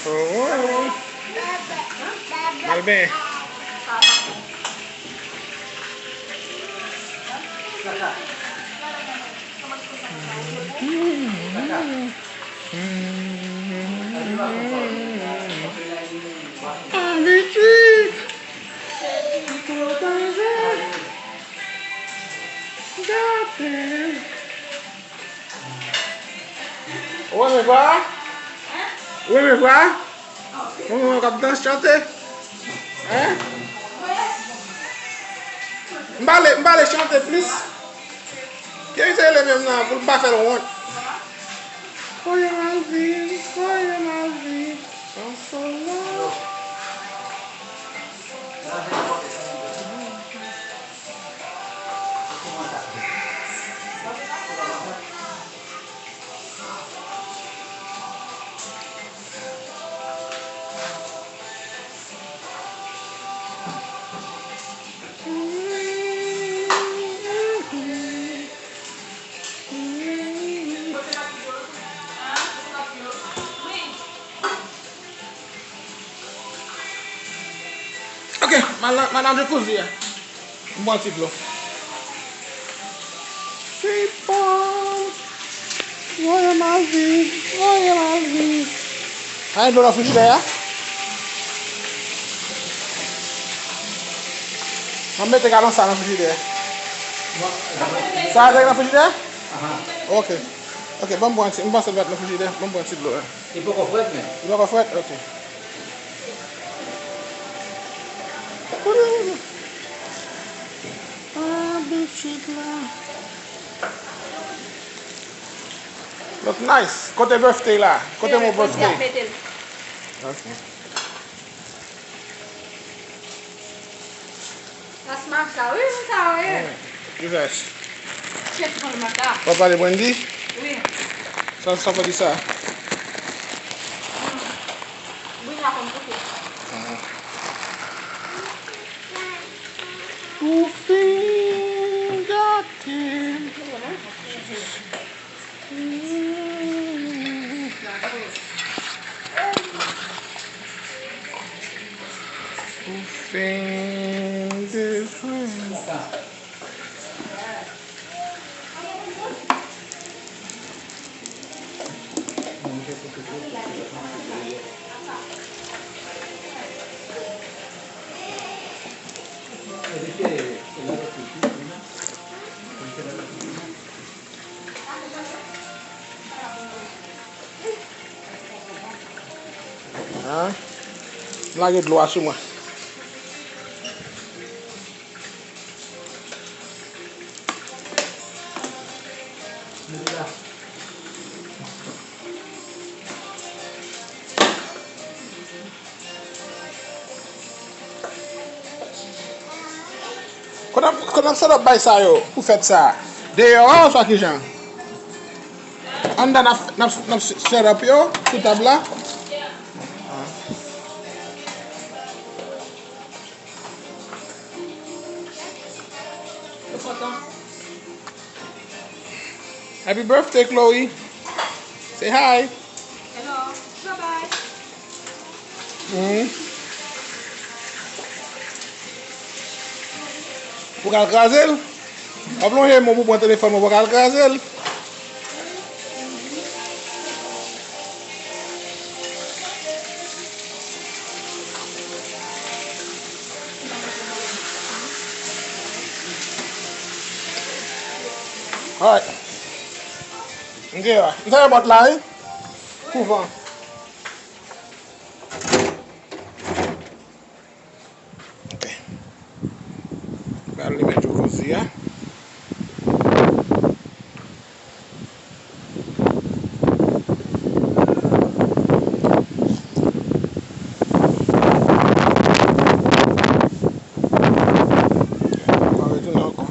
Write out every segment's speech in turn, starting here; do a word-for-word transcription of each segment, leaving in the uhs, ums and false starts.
Oh, oh, oh. Mal benyen. Abitid. Gate. Ou renmen vwa? Ou renmen vwa? Ou renmen w k ap danse, chante? Hein? M pale, m pale chante plis. Kiyès ki rele menm nan pou l pa fè l wont? Voye m al viv, voye m al viv, Konsolo. Ok, m al nan, m al nan jacuzzi a. M bwè yon ti dlo. Sipon. Voye m al viv, voye m al viv. Ay, dlo nan frijidè a. An mete galon sa nan frijidè. Sa a te nan frijidè? Ok. Ok, ban m pran ti, m panse l va t nan frijidè. Ban m pran ti dlo a. Li poko frèt, men. Li poko frèt? Ok. Abitid la. Look nice. Kote birthday la? Kote mo birthday? Ok. Sa se maka, wi, sa, wi. Wi. Ki vès? Chèf pran maka. W ap pale Brandy? Wi. Sa, sa vle di sa? Wi, la konn koute. Ou fin gate m. Ou fin defèt. Hein? Lage dlo a sou mwen. Kote, kote n ap set up bay sa yo pou fèt sa a? Deyò a oswa kijan? Anndan n ap, n ap, n ap set up yo sou tab la. Happy birthday, Chloe. Say hi. Hello. Bye bye. Hmm. Ou pral kraze l? W ap lonje men w pou pran telefòn mwen, ou pral kraze l. Alright. M te la. M te nan pòt la, wi. Kouvan. Ok. Pral limen jacuzzi a. Mwen retounen ankò.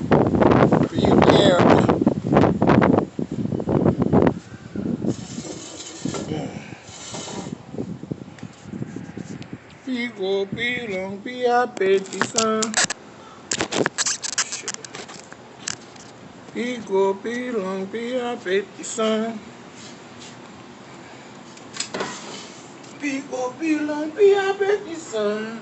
Pi byen. Pi gwo, pi long, pi apetisan. Pi gwo, pi long, pi apetisan. Pi gwo, pi long, pi apetisan.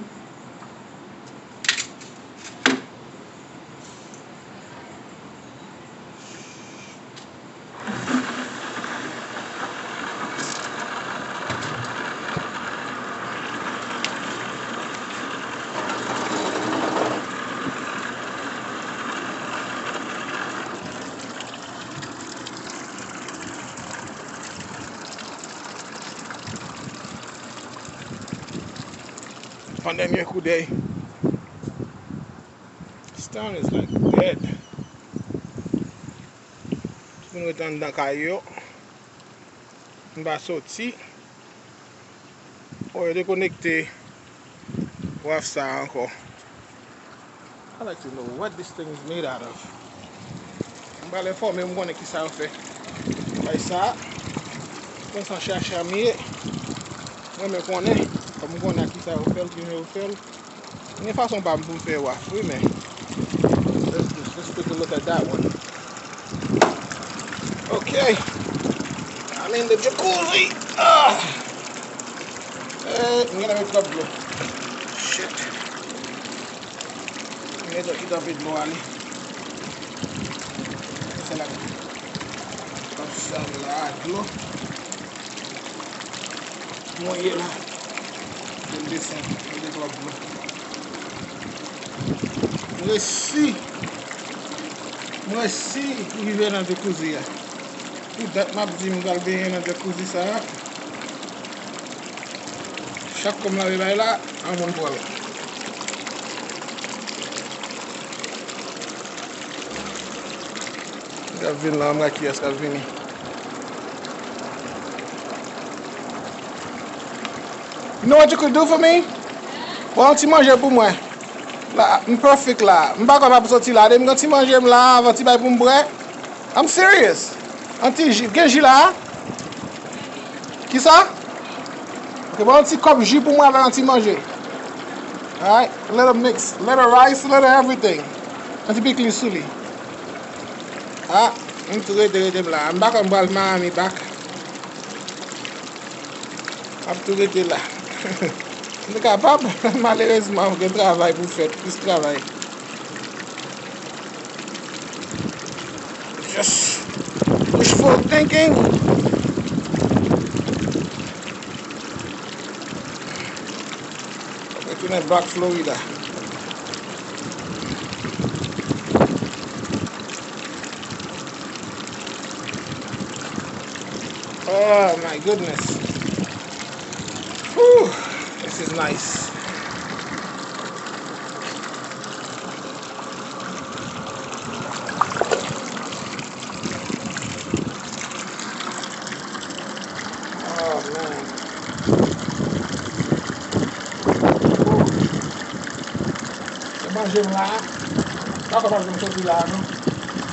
Pandan m yon koudèy. This town is like dead. Tout moun ret anndan kay yo. M pa soti. Oh, yo dekonekte waf sa a ankò. I like to know what this thing is made out of. M pral enfòme, m konnen kisa yo fè. Bay sa, konsa chacha m ye. Mwen menm konnen, kòm m konnen ak kisa yo fè l, kijan yo fè l. Gen fason pa m pou m fè waf, wi, men. Let's just, let's take a look at that one. Okay. I'm in the jacuzzi. Ah. Eh, m gentan met twòp dlo. Shit. M gentan kite anpil dlo ale. Sa la. Kòm sa la, dlo. Mwen ye la. Pou m desann, mete twòp dlo. M resi. M resi rive nan jacuzzi a. Pou dat m ap di m pral benyen nan jacuzzi sa a. Chak kou m lave bay la, yon moun pran l. Li ap vin la, m gade kiyès k ap vini. You know what you could do for me? Pran yon ti manje pou mwen. La, m perfect la. M pa kwè m ap soti la. Depi m gen ti manje m la, avan ti bay pou m bwè. I'm serious. Yon ti ji, gen ji la? Kisa? Ok, pran yon ti kòp ji pou mwen avèk yon ti manje. Alright, little mix, little rice, little everything. Yon ti pikliz sou li. Ah, m tou rete, rete m la. M pa kwè m pral Miami back. M ap tou rete la. M te kapab, malerezman, m gen travay pou fèt, plis travay. Just wishful thinking. Retounen back Florida. Oh my goodness. Whew, this is nice. Oh man. Whew. Se manje m la. Pa kapab vin soti la non.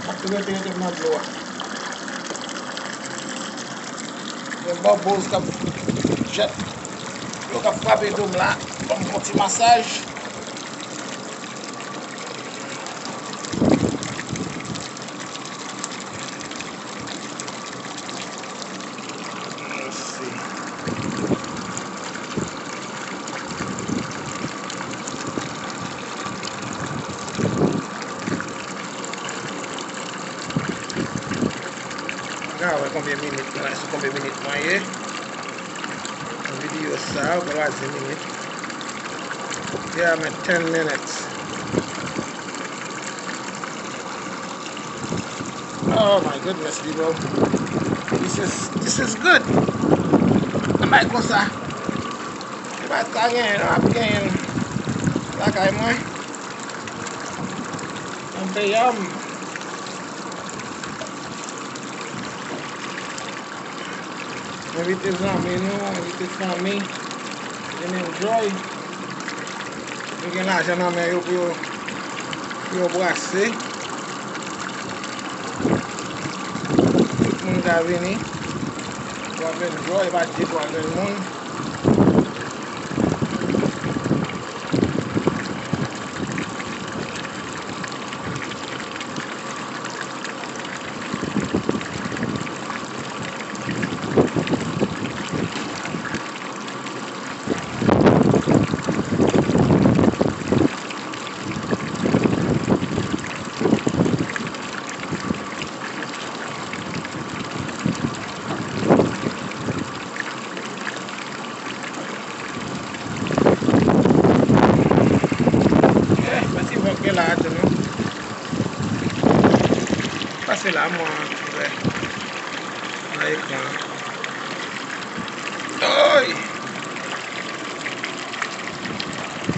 Ap rete, rete nan dlo a. Gen bubbles k ap jèt. Yo k ap frape do m la. Ban m fè yon ti masaj. Let's see. Gade wè konbyen minit mwen, sou konbyen minit mwen ye. Videyo sa, ou pral di minit. Yeah, I'm at ten minutes. Oh my goodness, people. This is, this is good. Ann bay konsa. Se pa sa genyen, non, ap genyen lakay mwen. Nan peyi a m. Envite zanmi nou, envite fanmi, vin enjoy. Yo gen lajan nan men yo pou yo, pou yo brase. Tout moun ka vini. Pou ap enjoy, pa di pou ap jwenn moun.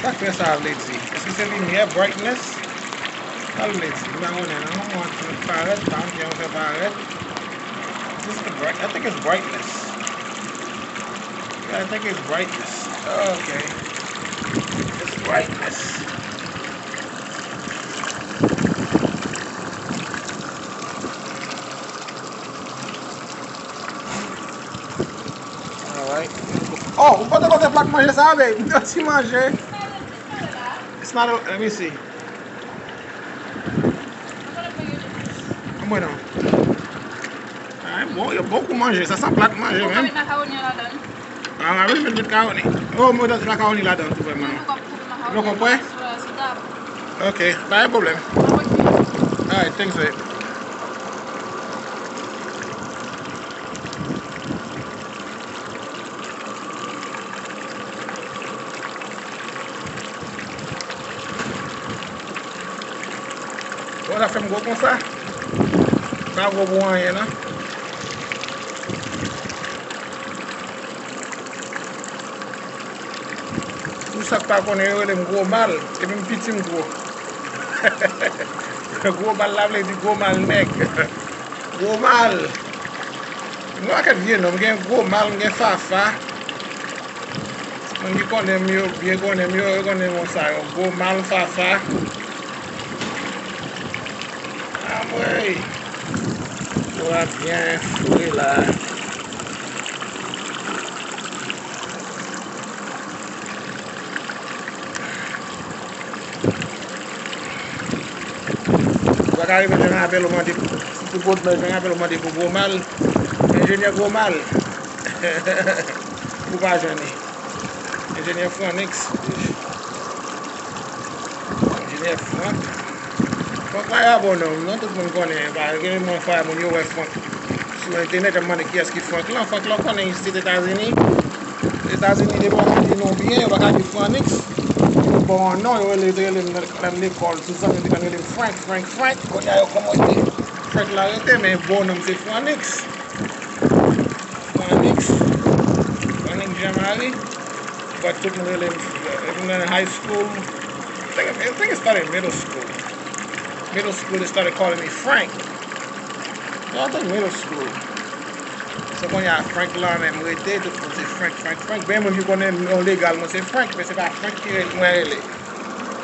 Sa klè sa vle di? Èske se limyè, brightness? Sa l vle di? M pa konnen non. Mwen fè parèt, pa konn kijan yo fè parèt. Is this the bright? I think it's brightness. Yeah, I think it's brightness. Oh, okay. It's brightness. Alright. Oh, ou pote kote plak manje sa, babe? M fè ti manje. It's not a, let me see. Mwen non. Ah, bon, yo bon kou manje. Sa se plat manje menm. Ou ka met makawoni an ladan. Ah, mwen vle met makawoni. Oh, mwen ta di makawoni ladan tou vrèman. Ou poko pran makawoni. Ou poko pran? Ok, pa gen pwoblèm. Alright, thanks, babe. Bon, sa fè m gwo konsa. Pa gwo pou anyen, non. Pou sa k pa konnen, yo rele m Gwo Mal. Epi m piti, m gwo. Gwo Mal la vle di gwo mal nèg. Gwo Mal. M gen yon pakèt vye non. M gen Gwo Mal, m gen Fafa. Moun ki konnen m yo, byen konnen m yo, yo konnen non sa yo. Gwo Mal, Fafa. Anmwey! Dlo a byen fre la. Ou pa ka rive Jan Apèl ou mande pou, pou Gwo Mal, Jan Apèl ou mande pou Gwo Mal. Enjenyè Gwo Mal. Ou pa jwenn li. Enjenyè Franix. Enjenyè Frank. Frank la yon bon nonm, non? Tout moun konnen. Pa gen mwen fwa moun yo wè Frank sou entènèt, y ap mande kiyès ki Frank lan. Frank lan ou konnen isit Etazini. Etazini, depi w ap di non byen, yo pa ka di Franix. Yo ba w yon non, yo rele, te rele m lè m lekòl. Tout zanmi yo te konn rele m Frank, Frank, Frank. Kounye a yo kòmande Frank la rete, men bon non m se Franix. Franix. Franix Jean Marie. But tout moun rele m, even in high school, I think, I think it started in middle school. Middle school, they started calling me Frank. Yeah, I think middle school. So kounye a Frank lan menm rete, tout moun se Frank, Frank, Frank. Byen moun ki konnen non legal mwen se Frank, men se pa Frank ki re-, mwen rele.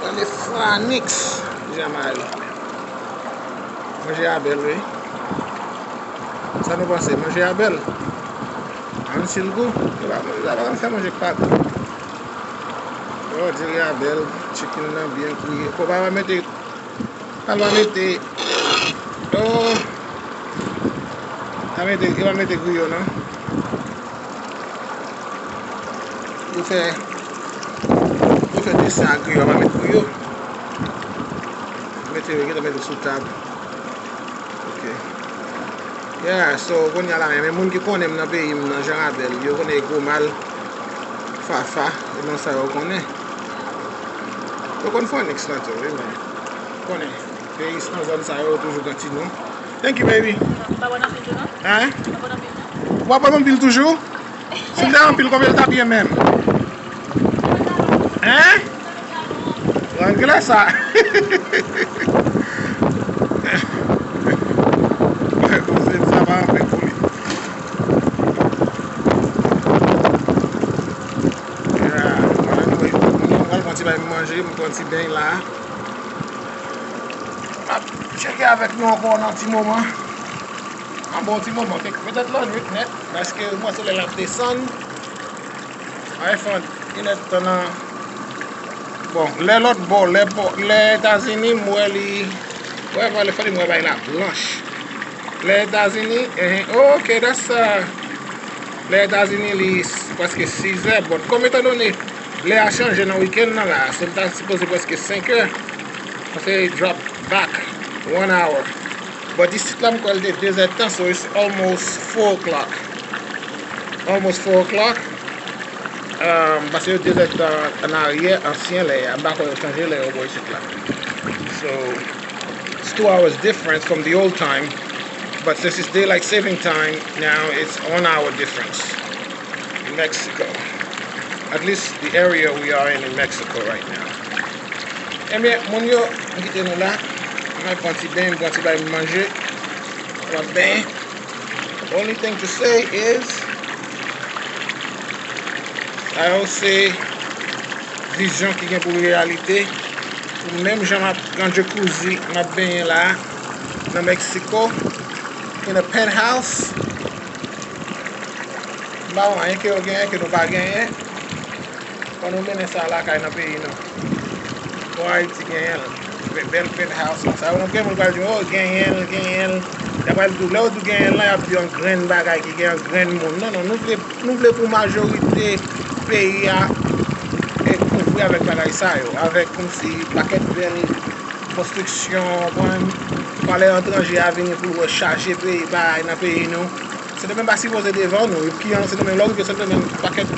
Mwen rele Franix Jean Marie. Manje a bèl, wi. Sa nou panse? Manje a bèl? Ann si l gou? Yo pa manje, sa pa konn fè manje k pa gou. Oh, diri a bèl, chicken nan byen kriye. Fò pa mete, pa mete, oh, pa mete, yo pa mete griyo non. Yo fè, yo fè desen ak griyo, yo pa met griyo. Mete, yo gentan mete sou tab. Ok. Yeah, so, kounye a la, men moun ki konnen m nan peyi m, nan Jan Rabèl, yo konnen Gwo Mal, Fafa, se non sa yo konnen. Yo konn Franix lan tou, wi, men, konnen, peyi nan zòn sa yo, yo toujou gen ti non. Thank you, baby. Pa bon anpil tou, non? Hein? Pa bon anpil, non? W ap bon anpil toujou? Si l te anpil, konbyen l t ap ye menm? Hein? Regle sa. Kouzen sa pa anpil pou li. Yeah, mwen menm, mwen pran ti bay m manje, m pran ti beny la. M ap tcheke avèk nou ankò nan ti moman. Nan bon ti moman, petèt lannwit nèt, paske mwen se lè l ap desann. iPhone, li nèt tan nan, bon, lè lòt bò, lè bò, lè Etazini, m wè li, wè, fò li m wè bay la blanch. Lè Etazini, eh, ok, that's, uh, lè Etazini, li s-, prèske sizè, but kòm etandone lè a chanje nan wikenn nan la, so l ta sipoze prèske senkè, paske li drop back one hour. But isit la, m kwè l te dezèdtan, so it's almost four o'clock. Almost four o'clock. Um, paske yo dezèdtan an aryè, ansyen lè a. M pa kwè yo chanje lè yo bò isit la. So, it's two hours difference from the old time. But since it's daylight saving time, now it's one hour difference. Mexico. At least the area we are in in Mexico right now. Ebyen, moun yo, m kite nou la. M ap pran ti beny, m pran ti bay m manje. M ap benyen. The only thing to say is, sa yo se vizyon ki gen pou reyalite. Pou menm jan m ap nan jacuzzi, m ap benyen la, nan Mexico, in a penthouse. M pa wè anyen ke yo genyen, ke nou pa genyen. Fò nou mennen sa lakay nan peyi nou. Bon, Ayiti genyen l. Bèl penthouse konsa. Ou gen moun pral di, "Oh, genyen l, genyen l." Y ap pral di w, lè yo di w genyen l la, y ap di w yon grenn bagay ki gen yon grenn moun. Non, non, nou vle, nou vle pou majorite peyi a e kouvri avèk bagay sa yo. Avèk kòmsi pakèt bèl konstriksyon, konprann? Fò lè etranje a vini pou l wè chaje peyi, bay nan peyi nou. Sendomeng pa sipoze devan nou. Epi an Sendomeng, lè w rive Sendomeng, pakèt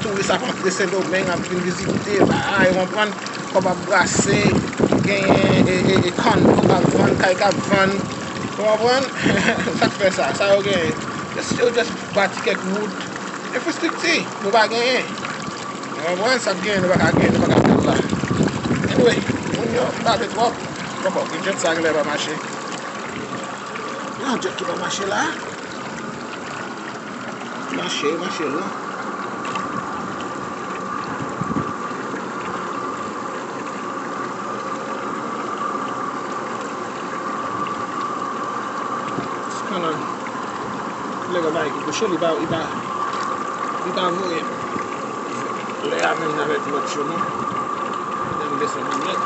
touris ap antre Sendomeng, ap vin vizite, bay, w konprann? Kòb ap brase, genyen e, e, e kondo k ap vann, kay k ap vann. Ou konprann? Sa k fè sa? Sa yo genyen? Just, yo just bati kèk wout. Enfrastrikti, nou pa genyen. Ou konprann? Sa k genyen, nou pa ka genyen, nou pa ka fè l la. Anyway, moun yo, m pa vle twòp. Poko, gen jet sa genlè pa mache. Gen yon jet ki pa mache la. Mache, mache la. It's kinda, lè gen bagay ki kouche, li pa, li pa, li pa voye lè a menm avèk lòt yo, non. Lè m desann li nèt.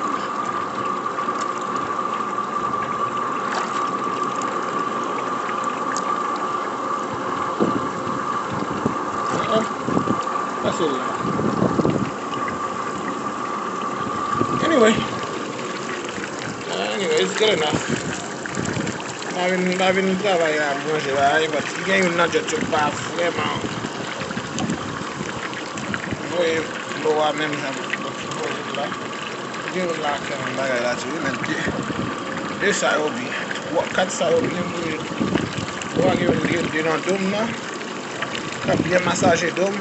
Ah, ah. Pase la. Anyway. Anyway, it's good enough. M pa vin, m pa vin travay la, manje bagay, but gen youn nan jet yo pa vrèman voye dlo a menm jan pou voye l la. Gen youn la ki an bagay la tou wi, men de, de sa yo byen. Twa, kat sa yo byen voye. Dlo a gen youn de, de nan do m nan. K ap byen masaje do m.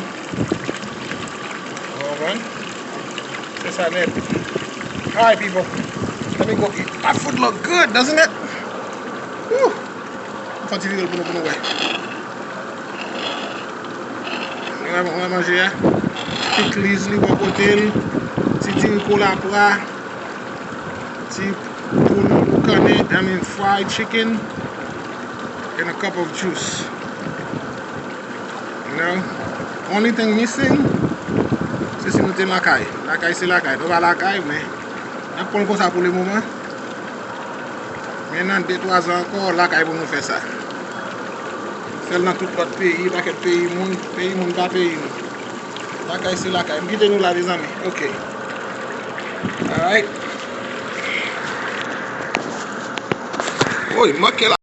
Ou konprann? Se sa nèt. Alright, people. Let me go eat. That food look good, doesn't it? Woo! Fè ti vire l pou nou, pou nou wè. Nou wè, nou wè manje a. Pikliz li bò kote l. Ti diri kolapra. Ti poul kannen, I mean, fried chicken. And a cup of juice. You know? Only thing missing, se si nou te lakay. Lakay se lakay. Nou pa lakay, men n ap pran l konsa pou le moman. Men nan de twa zan ankò, lakay pou nou fè sa. Fè l nan tout lòt peyi, pakèt peyi moun, peyi moun pa peyi nou. Lakay se lakay. M kite nou la, mezanmi. Ok. Alright. Woy, manke la.